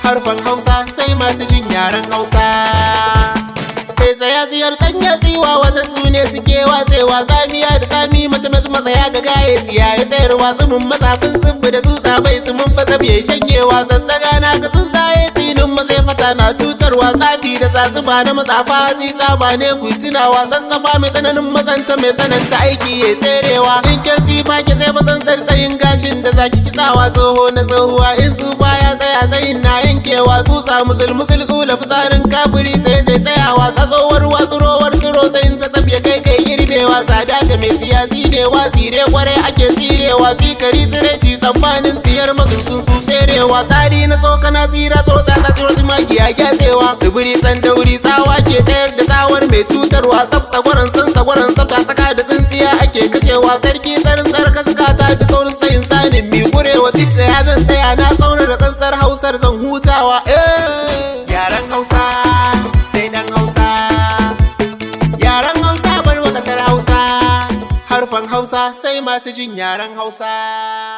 Harfan Hausa sai masu jin yaren Hausa. Kai tsaya ziyar tsanya tsiwa, wasu ne suke watsewa, zamiya da tsami, mace masu matsaya ga gaye tsiya ya tsayarwa, tsumin matsafin tsibbi da tsutsa bai tsumin fasab ya shanyewa, sassaga na ga tsuntsaye, tsinin matsayi fata na tutarwa, tsafi da tsatsuba na matsafa tsitsa ba ne ku tunawa, sassafa mai tsananin matsanta mai tsananta aiki ya tserewa, tsinken tsifa ke sai matsantsar tsayin gashin da zaki kitsawa, tsoho na tsohuwa in tsufa ya tsaya tsayin na yankewa, tsutsa musul musul tsula fitsarin kafiri tsaye zai tsayawa, tsatsowar watsurowar tsiro tsayin sassaf ya kai kai girbewa, tsada ga mai siyasi ne wa tsire kwarai ake tsirewa, tsikari tsireci tsammanin tsiyar matsuntsun su tserewa, tsari na tsokana tsira tsotsa tsiro tsimagiya gyatsewa, tsibiri tsandauri tsawa ke tsayar da tsawar mai cutarwa, tsaf tsagwaron tsan tsagwaron tsafta tsaka da tsintsiya ake kashewa, sarki tsarin tsarka sukata da saurin tsayin tsanin mi kurewa, sit tsaya zan tsaya na tsauna da tsantsar Hausar zan hutawa, eh. Yaren Hausa sai dan Hausa. Yaren Hausa bar wa kasar Hausa. Harfan Hausa sai masu jin yaren Hausa.